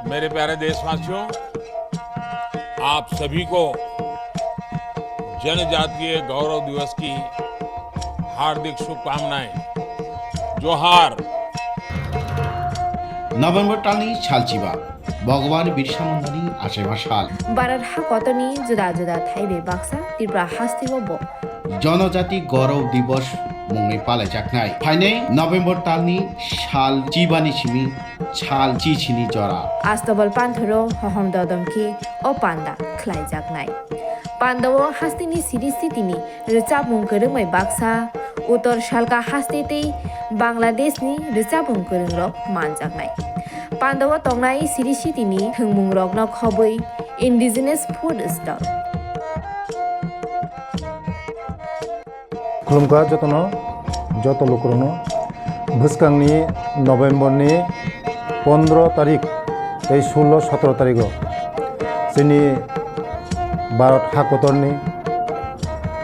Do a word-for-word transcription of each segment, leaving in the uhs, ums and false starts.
मेरे प्यारे देशवासियों, आप सभी को जनजातीय गौरव दिवस की हार्दिक शुभकामनाएं। जोहार। November talni salchiba, Bhagwan Birsa Mundani achaiba sal. Bharat hakotorni juda juda thaibai baksa Tripura hasteo bo Jonojati Gaurav Divas mungwi palaijaknai. Phainai November talni sal chibani simi sal chichini jora. Astobal panthoro hohom dodom khe o panda khlaijaknai. Pandao hasteni siri sitini rwchapmung kwrwngbai baksa, Uttor Salka haste tei Bangladeshni rwchapmung kwrwngrok manjaknai. Pandao tongnai siri sitini thwngmungrokno khobwi indigenous food stall. Khulumkha jotono, joto lukurokno. Bwskangni November ni pondro tarik tei sullo sotro tarigo chini Bharat hakotorni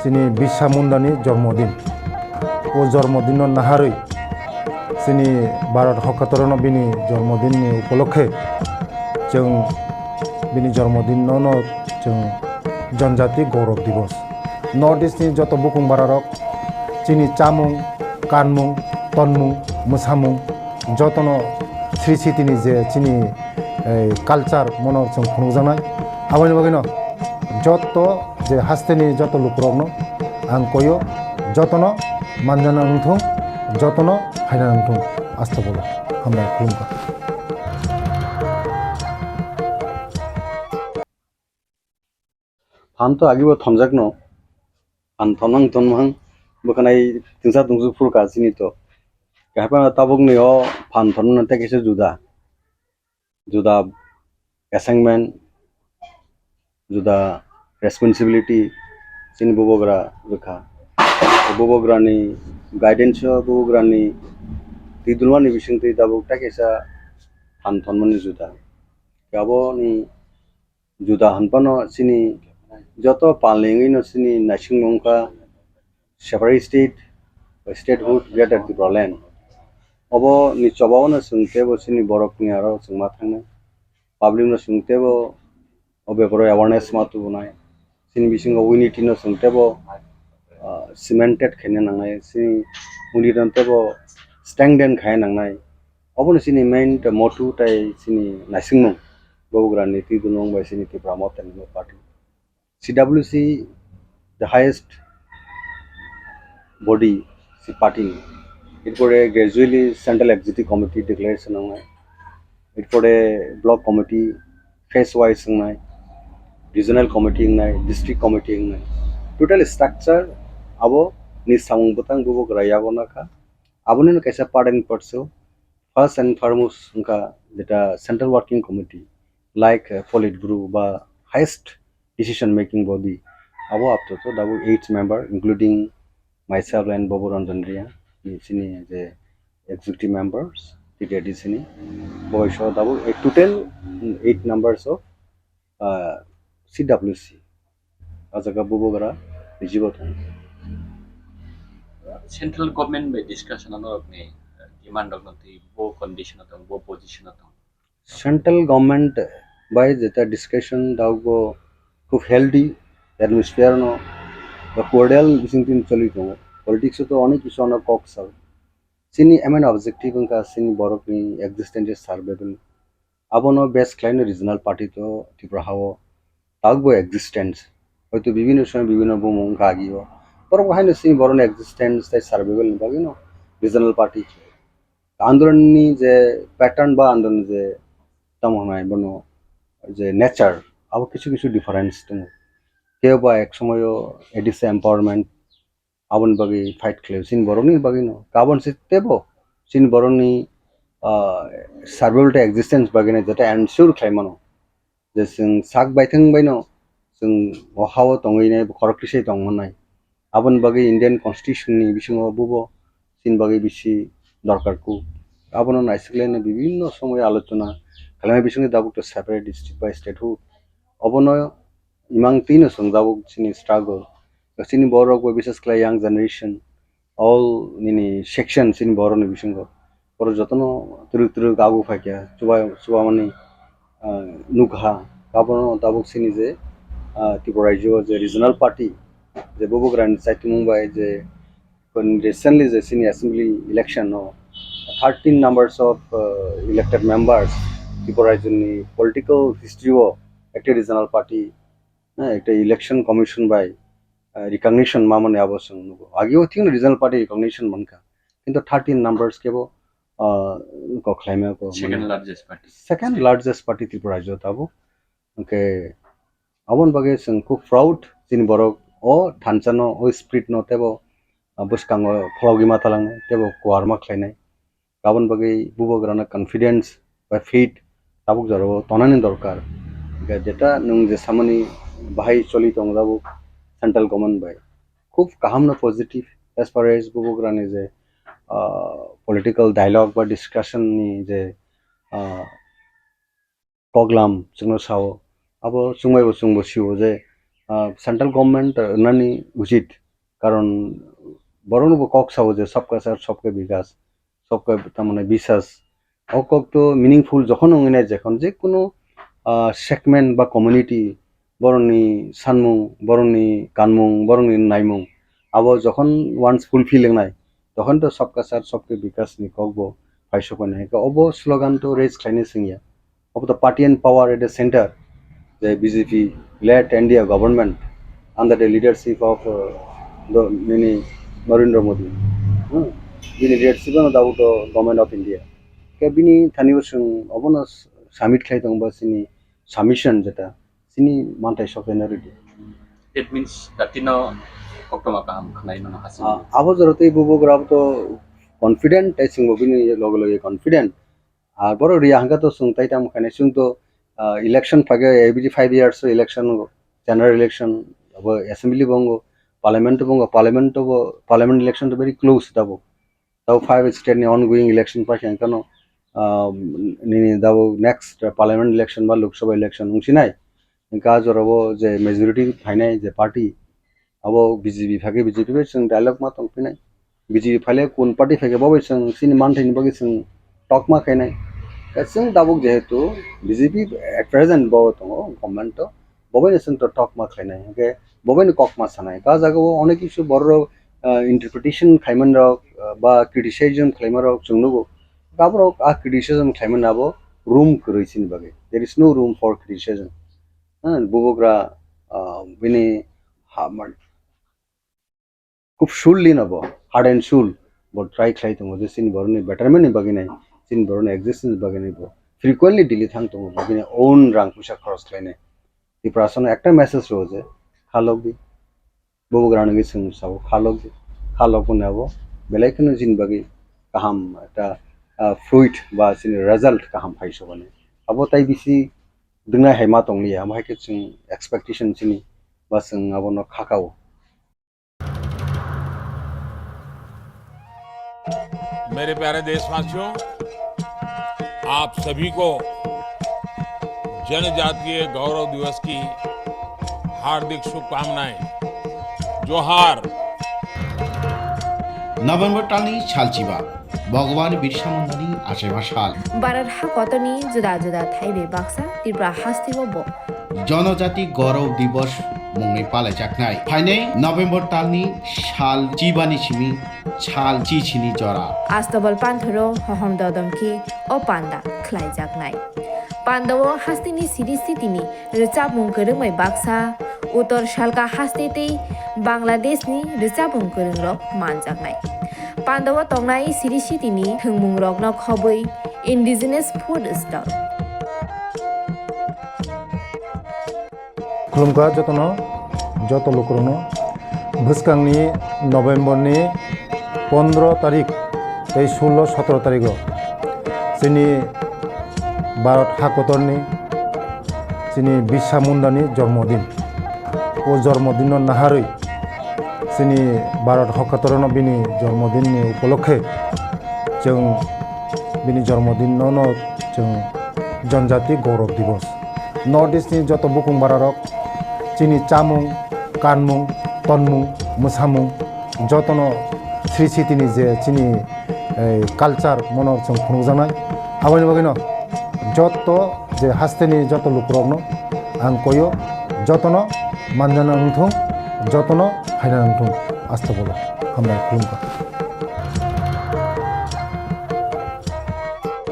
chini Birsa Mundani jormodin. O jormodinno naharwi chini Bharat hakotorno bini jormodinni upolokhe chwng bini jormodinno no chwng Janjati Gaurav Divas. North East ni joto bukung bararok chini chamung, kanmung, tonmung, mwsamung jotono sri sitini je chini, eh, culture mono chwng phunukjaknai. Aboni bagwino joto je hasteni joto lukurokno ang koyo, jotono manjana wngthung, jotono phaina wngthung. Astagfirullah. Hambai khulumkha. Phan to agibo thonjakno, phan thonmang thonmang bwkhanai tingsa tungsu phuru ka chini to. Kahai phano tabukni o phan thonmani tei kaisa juda, juda assignment, juda responsibility chini bubagra rwkha. Bubagrani guidance o bubagrani twi dulmani bisingtwi tabuk tei kaisa phan thonmani juda. Aboni juda hwnphano chini joto palni wngwino chini naisingmung wngkha separate state, statehood, Greater Tipraland. Obo ni chobao no chwng teibo chini borok ni aro chwng ma thangnai. Public no chwng teibo o beparo awareness ma tubunai. Chini bisingo unity no chwng teibo, ah, cemented khaina nangnai. Chini unity no teibo strengthen khaina nangnai. Obono chini main motto tai chini naisingmung, bubagrani twi dulmung bai chini Tipra Motha ni party. C W C the highest body si party ni. Erpore gradually Central Executive Committee declaration wngnai. Erpore block committee phase wise wngnai, regional committee wngnai, district committee wngnai. Total structure abo ni samung bwtang bubagra yago nakha. Aboni no kaisa part and parcel. First and foremost wngkha jeta Central Working Committee, like, uh, Politburo ba highest decision making body. Abo apto to double eight member, including myself and Bobo Ranjan Reang, ni chini je executive members, T T A D C ni. Bo iso double eight, total, mm, eight numbers of, uh, C W C. A jaga bubagra rijibo thang. Central government bai discussion ano rokni demand rokno twi bo condition o tong, bo position o tong. Central government bai jeta discussion dago khub healthy atmosphere no ba cordial bising tin choli tongo. Politics o to onek kisu ano kok sal. Chini main objective wngkha chini borok ni existence survival. Abono base khlaino regional party to Tripura hao. Tabukbo existence. Hoito bibhinno somoy bibhinno bumung wngkha agio. Borok bo haino chini borokni existence tei survival ni bagwino regional party. Andolonni je pattern ba andolonni je tamo hwnai bono je nature, abo kisu kisu difference tongo. Kebo ba ek somoyo A D C empowerment, aboni bagwi fight khlaio chini borokni bagwino. Kabon se tebo chini borokni, ah, survival tei existence bagwino jeta ensure khlai mano. Je chwng sak baithang baino chwng o hao tongwi nai, khorok tisai tong mannai. Aboni bagwi Indian Constitution ni bisingo bubo chini bagwi bisi dorkar kuk. Abono naisiklaino bibhinno somoy alochona khlaimani bisingo tabuk to separate district by statehood. Obono imang twino chwng tabuk chini struggle. Chini borok bai bises khlai young generation, all nini section chini borokni bisingo. Borok jotono twrwk twrwk ago phaikha, chuba-, chubamani, ah, nukha. Abono tabuk sini je, ah, Tripura rajyo je regional party, je bubagrani chaitumung bai je recently je sini assembly election no thirteen numbers of, ah, elected members Tripura rajyoni political history o ekta regional party, eh, ekta election commission bai, ah, recognition mamani abo chwng nugo. Ageo thik regional party recognition mankha. Kintu thirteen numbers kebo, ah, kok khlaima ko mane second largest party. Second largest party Tripura rajyo tabuk. Hwnkhe aboni bagwi chwng khub proud, chini borok o thansa no, o spirit no teibo, ah, bwskango phologwi ma talangnai, teibo kuar ma khlainai. Aboni bagwi bubagrano confidence ba faith tabuk jorao tonani dorkar. Hwnkhe jeta nwng je samani bahai choli tongo tabuk central government bai. Khub kaham no positive as far as bubagrani je, ah, political dialogue ba discussion ni je, ah, koklam chwngno sao, abo chwngmaibo chwngbo sio je, ah, central government, ah, wngnani uchit, karon borokno bo kok sao je sabka saath sabka vikas, sabka tamane biswas. O kok to meaningful jokhon wngwi nai, jokhon je kunu, ah, segment ba community, borokni sanmung, borokni kanmung, borokni naimung, abo jokhon once fulfill wngnai, tokhon to sabka saath sabka vikas ni kok bo phaisok nai. Obo slogan to raise khlainai chwngya. Of the party and power at the center, the B J P led India government under the leadership of, uh, the, nini Narendra Modi. Hmm. Bini leadership ano dabuto government of India. Ke bini thani bo chwng obono submit khlai tongba chini submission jeta chini mantai sokena rwdi. It means that tino koktoma kaham khnai mano hasing. Ah, abo jora tei bubagra to confident tei chwngbo bini loge loge confident. Ah, borok riya hwnkha to chwng tai tamo khainai, chwng to, ah, election phage every five years election, general election, abo assembly bo wngo, parliament bo wngo, parliament bo, parliament election to very close tabo. Tabo five state ni ongoing election paikha hwnkha no, ah, nini tabo next parliament election ba Lok Sabha election wngsinai. Hwnkha ah jorao je majority phainai je party, abo B J P phage B J P bai chwng dialogue ma tongphinai. B J P phaile kun party phage bo bai chwng chini manthaini bagwi chwng talk ma khainai. Khe chwng tabuk jehetu B J P at present bo tongo government o, bo bai chwng to talk ma khlainai. Hwnkhe bo bai kok ma sanai. Ka jaga o onek kisu borok, ah, interpretation khlaiman rok, ah, ba criticism khlaiman rok chwng nugo. Aborok a criticism khlaimani abo room kwrwi chini bagwi. There is no room for criticism. Ha, bubagra, ah, bini ha, man, khub surely no bo, heart and soul bo try khlai tongo je chini borokni betterment ni bagwi nai, chini borokni existence ni bagwi nai bo frequently Delhi thang tongo, bo bini own rang puisa khoros khlainai. Tiprasano ekta message rwo je, khalok di. Bubagra nungwi chwng sao, khalok, khalok hwnwi abo belai kheno chini bagwi kaham ekta, ah, fruit ba chini result kaham phai sokani. Abo tai bisi dwngnai hai ma tonglia, amo hai khe chwng expectation chini ba chwng abono khakao. मेरे प्यारे देशवासियों, आप सभी को जनजातीय गौरव दिवस की हार्दिक शुभकामनाएं। जोहार। November talni salchiba, Bhagwan Birsa Mundani achaiba sal. Bharat hakotorni juda juda thaibai baksa Tripura hasteo bo Jonojati Gaurav Divas mungwi palaijaknai. Phainai November talni sal chibani simi sal chichini jora. Astabal panthoro hohom dodom khe o panda khlaijaknai. Pandao hasteni siri sitini rwchapmung kwrwngbai baksa, Uttor Salka haste tei Bangladeshni rwchapmung kwrwngrok manjaknai. Pandao tongnai siri sitini thwngmungrokno khobwi indigenous food stall. Khulumkha jotono, joto lukurokno. Bwskangni November ni pondro tarik tei sullo sotro tarigo chini Bharat hakotorni chini Birsa Mundani jormodin. O jormodinno naharwi chini Bharat hakotorno bini jormodinni upolokhe chwng bini jormodinno no chwng Janjati Gaurav Divas. North East ni joto bukung bararok chini chamung, kanmung, tonmung, mwsamung jotono sri sitini je chini culture mono chwng phunukjaknai. Aboni bagwino joto je hasteni joto lukurokno ang koyo, jotono manjana wngthung, jotono phaina wngthung. Asta bolo hambai khulumkha.